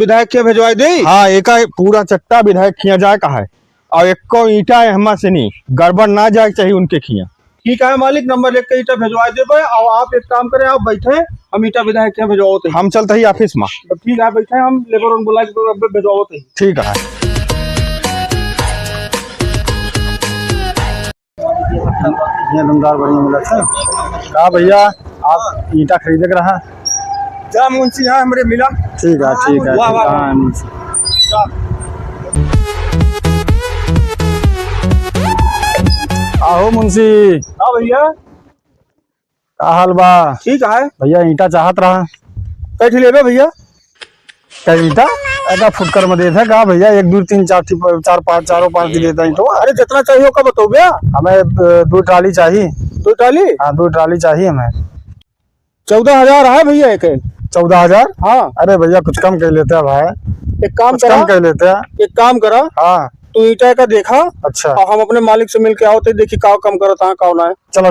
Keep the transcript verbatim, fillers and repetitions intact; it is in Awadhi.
विधायक के भिजवाइ देई? हाँ, एका पूरा चट्टा विधायक खिया जाए का है। और एको ईंटा एहमा से नहीं, गड़बड़ ना जाए के चाहिए उनके खिया। ठीक है मालिक, नंबर एक के ईंटा भिजवाइ देबे। और आप एक काम करें, आप बैठे, हम ईंटा विधायक के भिजवावत ही। हम चलत ही office मा। तो ठीक है, बैठे, हम labour उन बुलाइ के भिजवावत ही। ठीक है। ये दमदार बढ़िया मिला था। का भैया, आप ईंटा खरीदे के रहा? जा मुंशी, यहाँ हमरे मिला। ठीक है, ठीक है, वाह, ठीक वाह, है, वाह। हाँ, मुंशी। आहो मुंशी। हाँ भैया। का हाल बा? ठीक है। भैया, ईंटा चाहत रहा। कै ठी लेबे भैया? कै ईंटा? एका फुटकर में देत है का भैया? एक, दो, तीन, चार ठी, चार, पाँच, चारों पाँच की देता ईंटो। अरे, जितना चाहिए ओका बताओ भैया। हमें, अ, दो ट्राली चाहिए। दो ट्राली? हाँ, दो ट्राली चाहिए हमें। चौदह हजार है भैया एक। चौदह हजार? हाँ। अरे भैया, कुछ कम कर लेते हैं भाई। एक काम कुछ करा। कम कर लेते हैं। एक काम करा। हाँ। तू ईंटा का देखा। अच्छा। और हम अपने मालिक से मिल के आवत ही, देखी का कम करत है, का ना है। चलो